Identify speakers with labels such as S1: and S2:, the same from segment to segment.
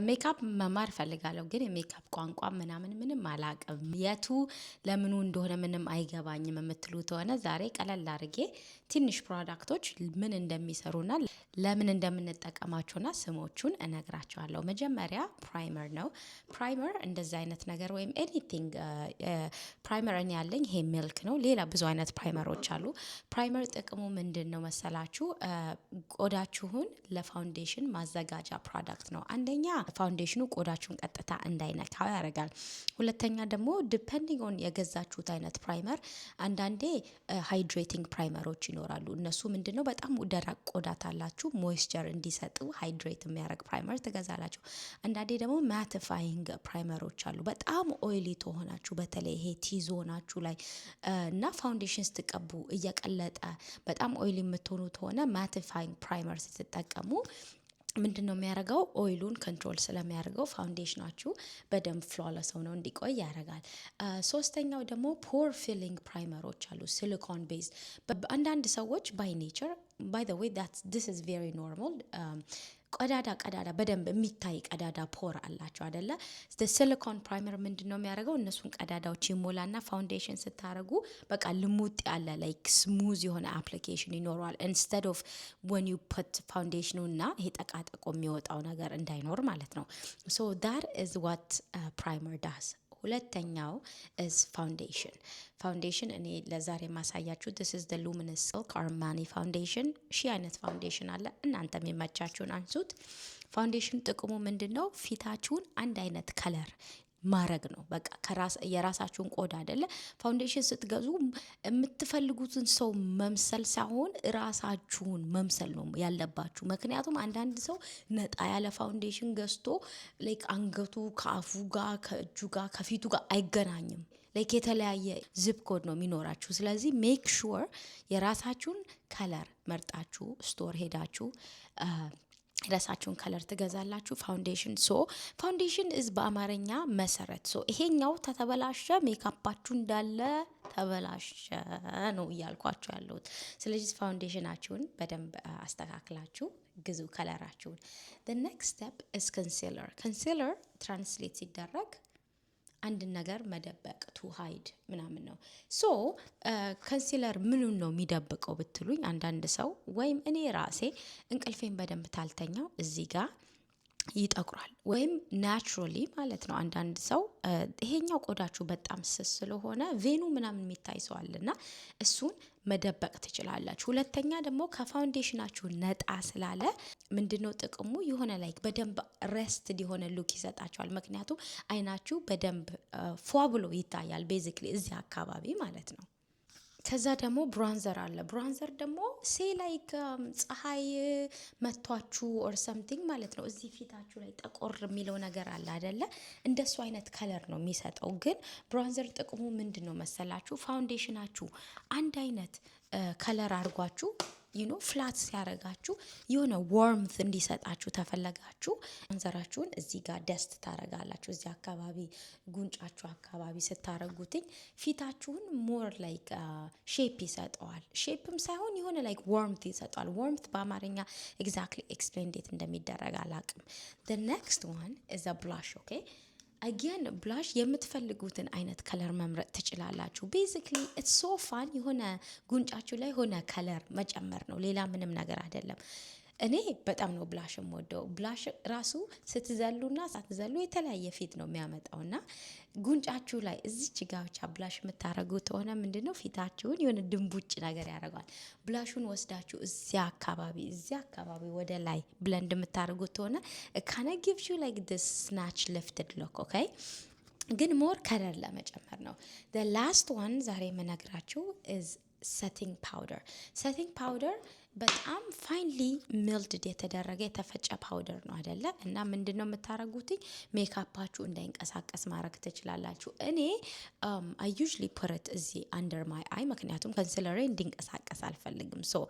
S1: ሜካፕ መማር እፈልጋለሁ፣ ግን የሜካፕ ቋንቋ ምናምን ምንም አላቅም፣ የቱ ለምኑ እንደሆነ ምንም አይገባኝም የምትሉ ከሆነ ዛሬ ቀለል አድርጌ ትንሽ product ኦች ምን እንደሚሰሩና ለምን እንደምንጠቀማቸውና ስሞቹን እነግራችኋለሁ። መጀመሪያ primer ነው። Primer እንደዚ አይነት ነገር ወይም anything primer፣ እኔ ያለኝ ይሄ Milk ነው። ሌላ ብዙ አይነት primer ኦች አሉ። Primer ጥቅሙ ምንድን ነው መሰላችሁ? ቆዳችሁን ለ foundation ማዘጋጃ product ነው። አንደኛ foundation ኑ ቆዳችሁን ቀጥታ እንዳይነካው ያደርጋል። ሁለተኛ ደግሞ depending on የገዛችሁት አይነት primer፣ አንዳንዴ hydrating primer ኦች ይኖራሉ። እነሱ ምንድነው፣ በጣም ደረቅ ቆዳ ካላችሁ moisture እንዲሰጡ hydrate የሚያደርግ primer ትገዛላችሁ። አንዳንዴ ደግሞ mattifying primer ኦች አሉ። በጣም oily ከሆናችሁ፣ በተለይ ይሄ T-zone ኣችሁ ላይ እና foundation ስትቀቡ እየቀለጠ በጣም oily የምትሆኑ ከሆነ mattifying primer ስትጠቀሙ ምንድን ነው የሚያደርገው? Oil ኡን control ስለሚያደርገው foundation ኣችሁ በደንብ flawless ሆኖ እንዲቆይ ያደርጋል። ሶስተኛው ደግሞ pore filling primer ኦች አሉ፣ silicone based። አንዳንድ ሰዎች by nature, by the way, this is very normal፣ ቀዳዳ ቀዳዳ በደንብ የሚታይ ቀዳዳ pore አላቸው አደለ? Silicone primer ምንድን ነው የሚያደርገው? እነሱን ቀዳዳዎች ይሞላና foundation ስታደርጉ በቃ ልሙጥ ያለ like smooth የሆነ application ይኖረዋል። Instead of when you put foundation ኑ እና ይሄ ጠቃጠቆ የሚወጣው ነገር እንዳይኖር ማለት ነው። So that is what primer does። ሁለተኛው is foundation። Foundation እኔ ለዛሬ የማሳያችሁ this is the Luminous Silk Armani foundation። ሺህ አይነት foundation አለ። እናንተ የሚመቻችሁን አንሱት። Foundation ጥቅሙ ምንድን ነው? ፊታችሁን አንድ አይነት color ማረግ ነው። በቃ የራሳችሁን ቆዳ አይደለ፣ foundation ስትገዙ የምትፈልጉትን ሰው መምሰል ሳይሆን ራሳችሁን መምሰል ነው ያለባችሁ። ምክንያቱም አንዳንድ ሰው ነጣ ያለ foundation ገዝቶ like አንገቱ ከአፉ ጋር፣ ከእጁ ጋር፣ ከፊቱ ጋር አይገናኝም። Like የተለያየ zip code ነው የሚኖራችሁ። ስለዚህ make sure የራሳችሁን color መርጣችሁ store ሄዳችሁ የራሳችሁን color ትገዛላችሁ። Foundation, so foundation is በአማርኛ መሰረት። So ይሄኛው ከተበላሸ ሜካፓችሁ እንዳለ ተበላሸ ነው እያልኳችሁ ያለሁት። ስለዚህ foundation ኣችሁን በደንብ አስተካክላችሁ ግዙ color ኣችሁን። The next step is concealer። Concealer translate ሲደረግ አንድን ነገር መደበቅ፣ to hide ምናምን ነው። So concealer ምኑን ነው የሚደብቀው ብትሉኝ፣ አንዳንድ ሰው ወይም እኔ ራሴ እንቅልፌን በደንብ ካልተኛው እዚህ ጋር ይጠቁራል ወይም naturally ማለት ነው። አንዳንድ ሰው ይሄኛው ቆዳችሁ በጣም ስስ ስለሆነ vein ኑ ምናምን የሚታይ ሰው አለ እና እሱን መደበቅ ትችላላችሁ። ሁለተኛ ደግሞ ከ foundation ኣችሁ ነጣ ስላለ ምንድነው ጥቅሙ? የሆነ like በደንብ rested የሆነ look ይሰጣችኋል። ምክንያቱም አይናችሁ በደንብ ፏ ብሎ ይታያል። Basically እዚህ አካባቢ ማለት ነው። ከዛ ደግሞ bronzer አለ። Bronzer ደግሞ say like ፀሐይ መቷችሁ or something ማለት ነው። እዚህ ፊታችሁ ላይ ጠቆር የሚለው ነገር አለ አደለ? እንደሱ አይነት color ነው የሚሰጠው። ግን bronzer ጥቅሙ ምንድን ነው መሰላችሁ? Foundation ኣችሁ አንድ አይነት color አድርጓችሁ flat ሲያረጋችሁ የሆነ warmth እንዲሰጣችሁ ከፈለጋችሁ bronzer ኣችሁን እዚህ ጋር dust ታረጋላችሁ። እዚህ አካባቢ፣ ጉንጫችሁ አካባቢ ስታረጉትኝ ፊታችሁን more like shape ይሰጠዋል። Shape ም ሳይሆን የሆነ like warmth ይሰጠዋል። Warmth በአማርኛ exactly explain እንዴት እንደሚደረግ አላቅም። The next one is a blush, okay? Again, blush የምትፈልጉትን አይነት color መምረጥ ትችላላችሁ። Basically it's so fun፣ የሆነ ጉንጫችሁ ላይ የሆነ color መጨመር ነው፣ ሌላ ምንም ነገር አይደለም። እኔ በጣም ነው blush የምወደው። Blush ራሱ ስትዘሉና ሳትዘሉ የተለያየ ፊት ነው የሚያመጣው እና ጉንጫችሁ ላይ እዚች ጋ ብቻ blush የምታደርጉት ከሆነ ምንድነው፣ ፊታችሁን የሆነ ድንቡጭ ነገር ያደርገዋል። Blush ኡን ወስዳችሁ እዚያ አካባቢ ወደ ላይ blend የምታደርጉት ከሆነ kinda gives you like this snatch lifted look, okay? ግን more color ለመጨመር ነው። The last one ዛሬ የምነግራችሁ is setting powder። Setting powder በጣም finely milled የተደረገ የተፈጨ powder ነው አደለ? እና ምንድን ነው የምታደርጉትኝ? ሜካፓችሁ እንዳይንቀሳቀስ ማድረግ ትችላላችሁ። እኔ I usually put it እዚህ under my eye፣ ምክንያቱም concealer ኤ እንዲንቀሳቀስ አልፈልግም። So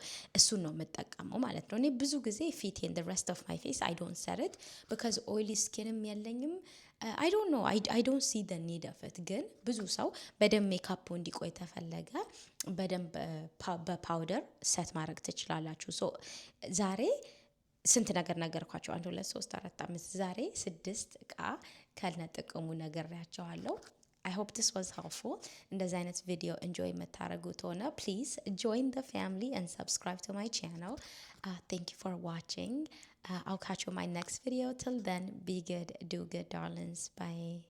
S1: እሱን ነው የምጠቀመው ማለት ነው። እኔ ብዙ ጊዜ ፊቴን፣ the rest of my face, I don't set it because oily skin ም የለኝም። I don't know, I don't see the need of it። ግን ብዙ ሰው በደንብ ሜካፑ እንዲቆይ ከፈለገ በደንብ በ powder set ማድረግ ትችላላችሁ። So ዛሬ ስንት ነገር ነገርኳችሁ? አንድ፣ ሁለት፣ ሶስት፣ አራት፣ አምስት። ዛሬ ስድስት እቃ ከነ ጥቅሙ ነግሬያችኋለሁ። I hope this was helpful። እንደዚህ አይነት ቪዲዮ enjoy የምታደርጉት ከሆነ please join the family and subscribe to my channel. Thank you for watching. I'll catch you in my next video. Till then, be good, do good, darlings. Bye.